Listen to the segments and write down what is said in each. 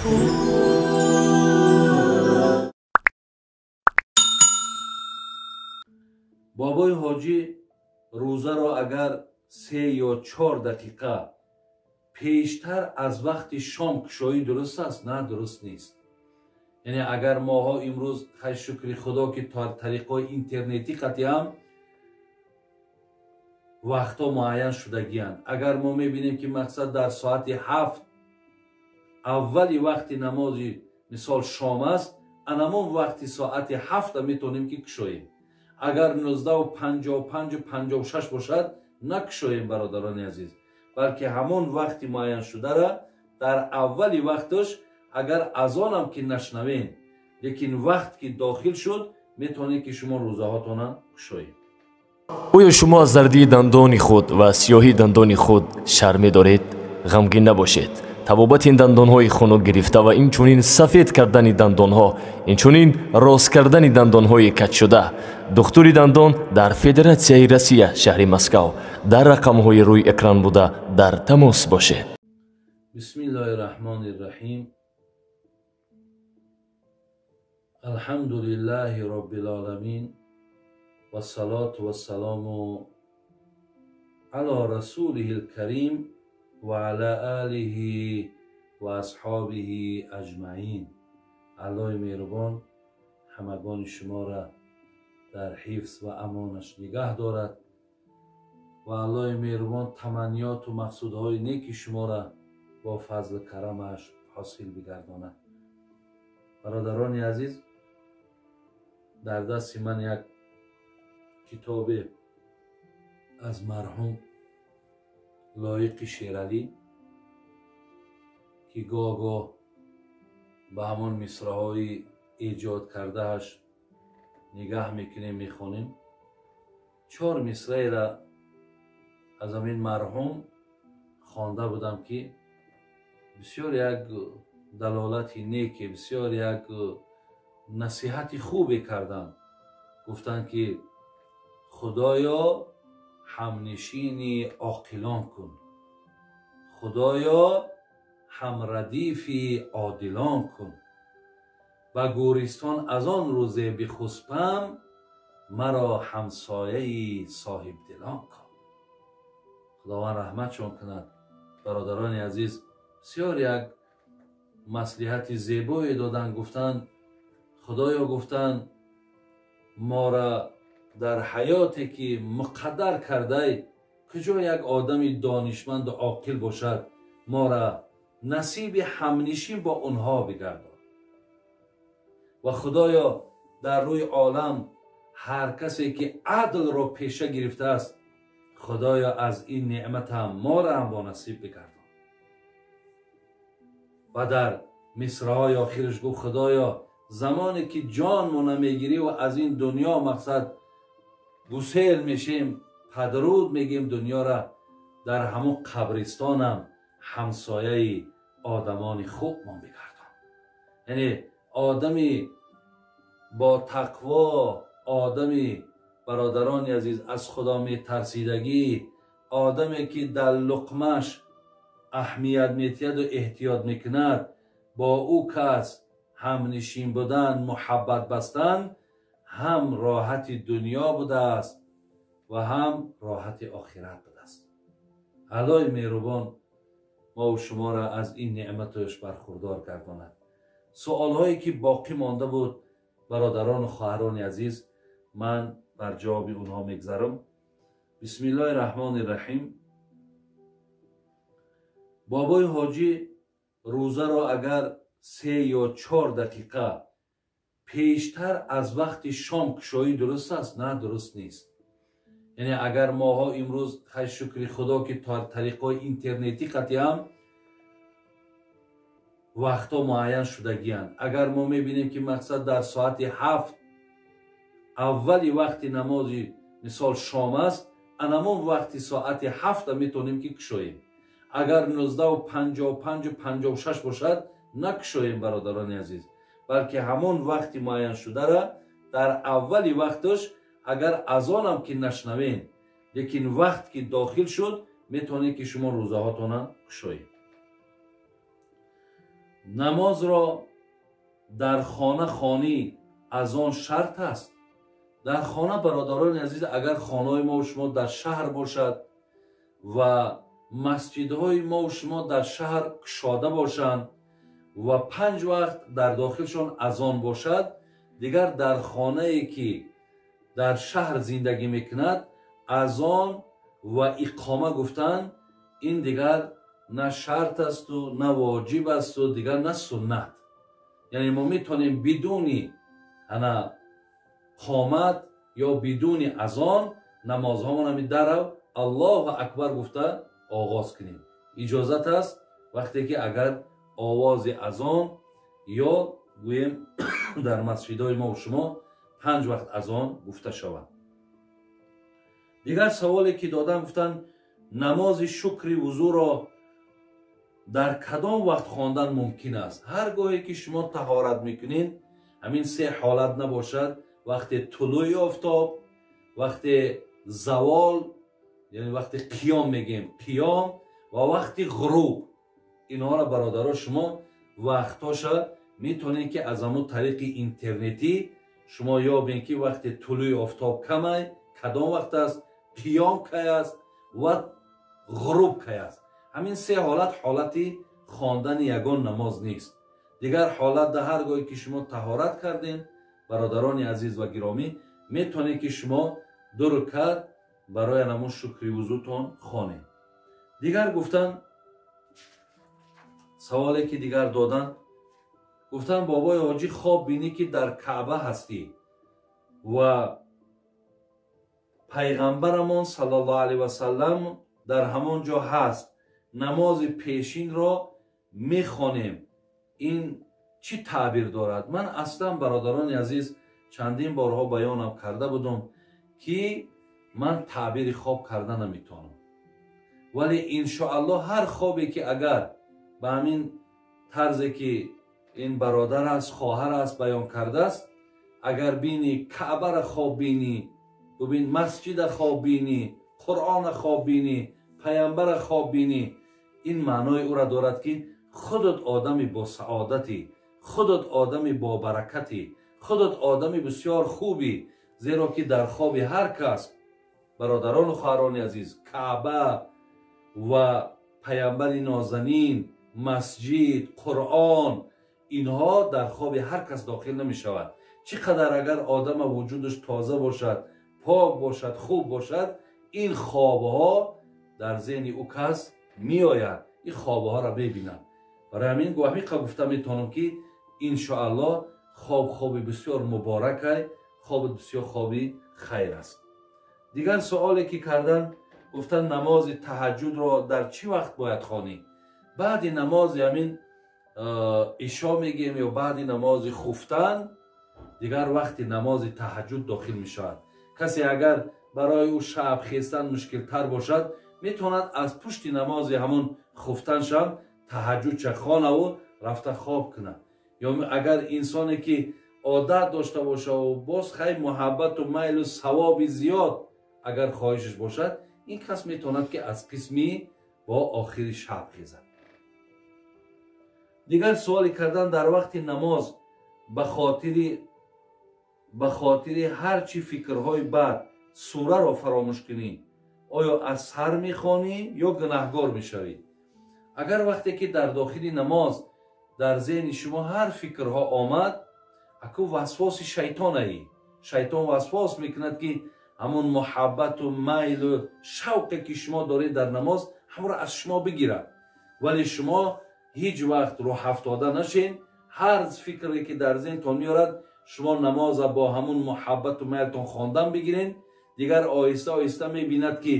Бобои ҳоҷӣ рӯзаро агар 3 ё 4 дақиқа пештар аз вақти шом кушоӣ дуруст аст? На, дуруст нест. Яъне агар моҳо имрӯз хай шукри худо ки тариқҳои интернетӣ қатъиам вақтҳо муайян шудагиянд. Агар мо мебинем ки мақсад дар соати 7 аввали вақти намози мисол шом аст, анамон вақти соати 7 метавонем ки кушоем. Агар 19:55 56 бошад, накушоем, бародарони азиз, балки ҳамон вақти муайяншударо дар аввали вақташ агар азонам ки нашнавем, лекин вақт ки дохил шуд, метавонед ки шумо рӯзаҳотона кушоед. Оё шумо аз зардии дандони худ ва сиёҳии дандони худ шарм медоред? Ғамгин набошед. Табобати ин дандонҳои хунук гирифта ва инчунин сафед кардани дандонҳо, инчунин рост кардани дандонҳои каҷшуда. Духтури дандон дар Федератсияи Россия, шаҳри Москав. Дар рақамҳои рӯи экран буда дар тамос бошед. Бисмиллоҳи раҳмони раҳим. Алҳамду лиллаҳи роббил оламин вассалоту вассаламу ало расулиҳил карим ва ала олиҳи ва асҳобиҳи аҷмаин. Аллоҳи меҳрубон ҳамагони шуморо дар ҳифз ва амонаш нигаҳ дорад ва Аллоҳи меҳрубон таманниёту мақсудҳои неки шуморо бо фазлу карамаш ҳосил бигардонад. Бародарони азиз, дар дасти ман як китобе аз марҳум Лоиқи Шералӣ ки гоҳ-гоҳ ба ҳамон мисраҳои эҷод кардааш нигаҳ мекунем, мехонем. 4 мисраеро аз ҳамин марҳум хонда будам ки бисёр як далолати неке, бисёр як насиҳати хубе карданд. Гуфтанд ки худоё ҳамнишини оқилон кун, худоё ҳамрадифи одилон кун, ба гӯристон аз он рӯзе бихуспам, маро ҳамсояи соҳибдилон кун. Худованд раҳматшон кунад. Бародарони азиз, бисёр як маслиҳати зебое доданд. Гуфтанд худоё, гуфтанд мора дар ҳаёте ки муқаддар кардай, куҷо як одами донишманду оқил бошад, мора насиби ҳамнишин бо онҳо бигардон. Ва худоё дар рӯи олам ҳар касе ки адлро пеша гирифтааст, худоё аз ин неъматам мора ҳам бо насиб бигардон. Ва дар мисраҳои охираш гуфт худоё замоне ки ҷонмо намегирӣ ва аз ин дунё мақсад гусел мешем, падруд мегем дунёра, дар ҳамон қабристонам ҳамсояи одамони хубмон бигардон. Яъне одами бо тақво, одами бародарони азиз аз худо метарсидагӣ, одаме ки дар луқмаш аҳамият метиҳаду эҳтиёт мекунад, бо ӯ кас ҳамнишин будан, муҳаббат бастан ҳам роҳати дунё будааст ва ҳам роҳати охират будааст. Аллоҳи меҳрубон мову шуморо аз ин неъматаш бархурдор гардонад. Суолҳое ки боқӣ монда буд, бародарону хоҳарони азиз, ман бар ҷавоби онҳо мегзарам. Бисмиллоҳи раҳмони раҳим. Бобои ҳоҷӣ рӯзаро агар 3 ё 4 дақиқа пештар аз вақти шом кушоӣ дуруст аст? На, дуруст нест. Яъне агар моҳо имрӯз хай шукри худо ки тариқҳои интернетӣ қатъиам вақтҳо муайян шудагиянд. Агар мо мебинем ки мақсад дар соати 7 аввали вақти намози мисол шом аст, анамон вақти соати 7 метавонем ки кушоем. Агар 19:55 56 бошад, накушоем, бародарони азиз, балки ҳамон вақти муайяншударо дар аввали вақташ агар азонам ки нашнавем, лекин вақт ки дохил шуд, метавонед ки шумо рӯзаҳотона кушоед. Намозро дар хона хонӣ азон шарт аст? Дар хона, бародарони азиз, агар хонаҳои мо шумо дар шаҳр бошад ва масҷидҳои мо шумо дар шаҳр кушода бошанд ва 5 вақт дар дохилшон азон бошад, дигар дар хонае ки дар шаҳр зиндагӣ мекунад азон ва иқома гуфтан ин дигар на шарт асту на воҷиб асту дигар на суннат. Яъне мо метавонем бидуни ана қомат ё бидуни азон намозҳомон ҳамин дарав Аллоҳу акбар гуфта оғоз кунем. Иҷозат аст вақте ки агар овози азон ё гӯем дар масҷидҳои мо шумо 5 вақт азон гуфта шавад. Дигар саволе ки додам, гуфтанд намози шукри вузӯро дар кадом вақт хондан мумкин аст? Ҳар гоҳе ки шумо таҳорат мекунед, ҳамин 3 ҳолат набошад: вақте тулӯи офтоб, вақте завол, яъне вақте қиём мегем, қиём, ва вақти ғуруб. Инҳоро, бародаро, шумо вақтҳоша метавонед ки аз ҳамон тариқи интернетӣ шумо ёбед ки вақте тулӯи офтоб камай кадом вақт аст, қиём кай аст ва ғуруб кай аст. Ҳамин 3 ҳолат ҳолати хондани ягон намоз нест. Дигар ҳолат дар ҳар гоҳе ки шумо таҳорат кардем, бародарони азиз ва гиромӣ, метавонед ки шумо 2 рукат барои ҳамон шукри вузӯтон хонед. Дигар гуфтан, саволе ки дигар додан, гуфтан бобои ҳоҷӣ хоб бинӣ ки дар Каъба ҳастӣ ва пайғамбарамон саллаллоҳу алайҳи васаллам дар ҳамон ҷо ҳаст, намози пешинро мехонем, ин чӣ таъбир дорад? Ман аслан, бародарони азиз, чандин борҳо баёнам карда будам ки ман таъбири хоб карда наметавонам, вале иншоаллоҳ ҳар хобе ки агар ба ҳамин тарзе ки ин бародар аст, хоҳар аст, баён кардааст, агар бинӣ Каъбара хоб бинӣ, бубин масҷида хоб бинӣ, Қуръона хоб бинӣ, паямбара хоб бинӣ, ин маънои ӯра дорад ки худат одами босаодатӣ, худат одами бобаракатӣ, худат одами бисёр хубӣ. Зеро ки дар хоби ҳар кас, бародарону хоҳарони азиз, Каъба ва паямбари нозанин, масҷид, Қуръон, инҳо дар хоби ҳар кас дохил намешавад. Чӣ қадар агар одама вуҷудаш тоза бошад, пок бошад, хуб бошад, ин хобҳо дар зеҳни ӯ кас меояд, ин хобҳоро мебинад. Барои ҳамин ҳамиқа гуфта метавонам ки иншоаллоҳ хоб хоби бисёр муборакай, хоби бисёр хоби хайр аст. Дигар суоле ки кардан, гуфтан намози таҳаҷҷудро дар чӣ вақт бояд хонӣ? Баъди намози ҳамин ишо мегӯем ё баъди намози хуфтан, дигар вақти намози таҳаҷҷуд дохил мешавад. Касе агар барои ӯ шаб хестан мушкилтар бошад, метавонад аз пушти намози ҳамон хуфтаншам таҳаҷҷудча хонаву рафта хоб кунад. Ё агар инсоне ки одат дошта бошаву боз хай муҳаббату майлу савоби зиёд агар хоҳишаш бошад, ин кас метавонад ки аз қисми бо охири шаб хезад. Дигар суоле кардан, дар вақти намоз ба хотири ҳар чӣ фикрҳои бад сураро фаромӯш кунӣ, оё аз сар мехонӣ ё гунаҳгор мешавӣ? Агар вақте ки дар дохили намоз дар зеҳни шумо ҳар фикрҳо омад, аку васвоси шайтонаӣ. Шайтон васвос мекунад ки ҳамон муҳаббату майлу шавқе ки шумо доред дар намоз ҳамро аз шумо бигирад. Вале шумо ҳеҷ вақт рӯҳафтода нашед. Ҳар фикре ки дар зеҳнтон меорад, шумо намоза бо ҳамон муҳаббату майлтон хондан бигиред. Дигар оҳиста оҳиста мебинад ки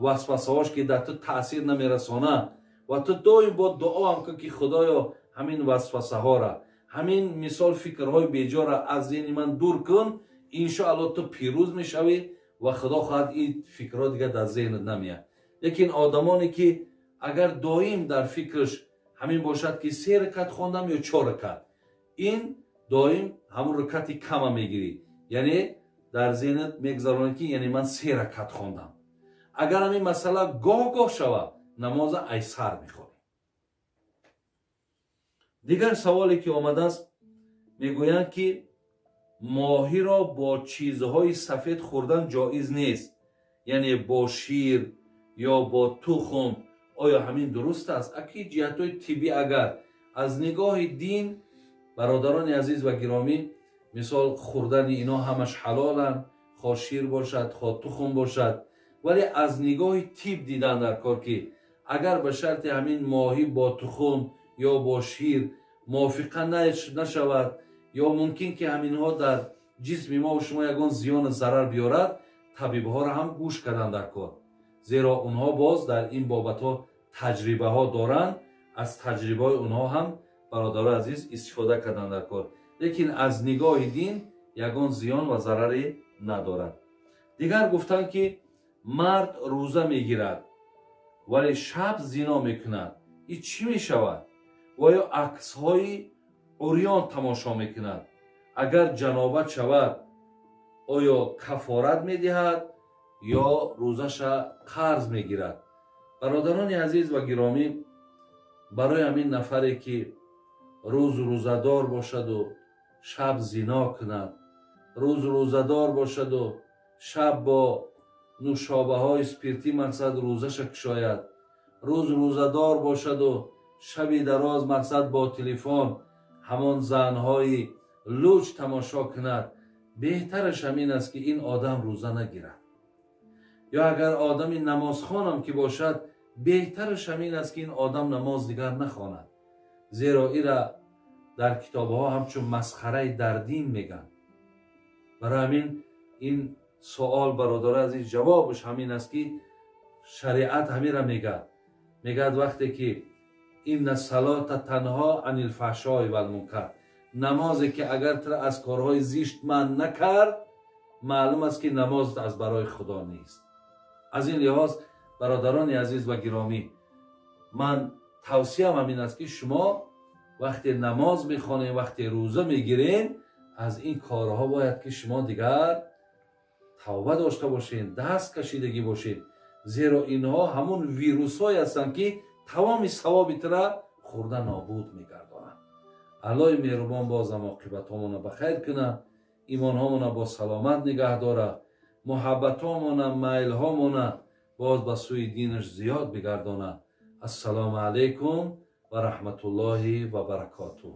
васвасаҳош ки дар ту таъсир намерасонад ва ту доим бо дуо ҳам кун ки худоё ҳамин васвасаҳора, ҳамин мисол фикрҳои беҷора аз зеҳни ман дур кун, иншоаллоҳ ту пирӯз мешавӣ ва худо хоҳад ин фикрҳо дигар дар зеҳнат намеяд. Лекин одамоне ки агар доим дар фикраш ҳамин бошад ки 3 ракат хондам ё 4 ракат, ин доим ҳамон ракати кама мегирӣ, яъне дар зеҳнат мегузаронад ки яъне ман 3 ракат хондам. Агар ҳамин масъала гоҳ-гоҳ шавад, намоза айсар мехонӣ. Дигар саволе ки омадааст, мегӯянд ки моҳиро бо чизҳои сафед хӯрдан ҷоиз нест, яъне бо шир ё бо тухм. Оё ҳамин дуруст аст? Аки ҷиҳатҳои тиббӣ агар аз нигоҳи дин, бародарони азиз ва гиромӣ, мисол хӯрдани ино ҳамаш ҳалоланд, хо шир бошад, хо тухм бошад, вале аз нигоҳи тиб дидан дар кор ки агар ба шарти ҳамин моҳӣ бо тухм ё бо шир мувофиқа нашавад, ё мумкин ки ҳаминҳо дар ҷисми мо шумо ягон зиёну зарар биёрад, табибҳоро ҳам гӯш кардан дар кор, зеро онҳо боз дар ин бобатҳо таҷрибаҳо доранд. Аз таҷрибаҳои онҳо ҳам бародарои азиз истифода кардан дар кор, лекин аз нигоҳи дин ягон зиён ва зараре надорад. Дигар гуфтанд ки мард рӯза мегирад, вале шаб зино мекунад, ин чӣ мешавад? Ва ё аксҳои урён тамошо мекунад, агар ҷанобат шавад оё кафорат медиҳад ё рӯзаша қарз мегирад? Бародарони азиз ва гиромӣ, барои ҳамин нафаре ки рӯз рӯзадор бошаду шаб зино кунад, рӯз рӯзадор бошаду шаб бо нӯшобаҳои спиртӣ мақсад рӯзаша кушояд, рӯз рӯзадор бошаду шаби дароз мақсад бо телефон ҳамон занҳои луч тамошо кунад, беҳтараш ҳамин аст ки ин одам рӯза нагирад. Ё агар одами намозхонам ки бошад, беҳтараш ҳамин аст ки ин одам намоз дигар нахонад, зеро ира дар китобҳо ҳамчун масхараи дар дин мегӯянд. Барои ҳамин ин суол бародари азиз ҷавобаш ҳамин аст ки шариат ҳамира мегӯяд. Мегӯяд вақте ки инна салота танҳо анил фаҳшои валмункар, намозе ки агар тура аз корҳои зишт манъ накард, маълум аст ки намоз аз барои Худо нест. Аз ин лиҳоз бародарони азиз ва гиромӣ, ман тавсиям ҳамин аст ки шумо вақте намоз мехонед, вақте рӯза мегиред, аз ин корҳо бояд ки шумо дигар тавба дошта бошед, даст кашидагӣ бошед, зеро инҳо ҳамон вирусҳое ҳастанд ки тамоми савоби тура хӯрда нобуд мегардонанд. Аллоҳи меҳрубон бозам оқибатҳомона ба хайр кунад, имонҳомона бо саломат нигаҳ дорад, муҳаббатҳомона, майлҳомона боз ба сӯи динаш зиёд бигардонад. Ассалому алайкум ва раҳматуллоҳи ва баракотуҳ.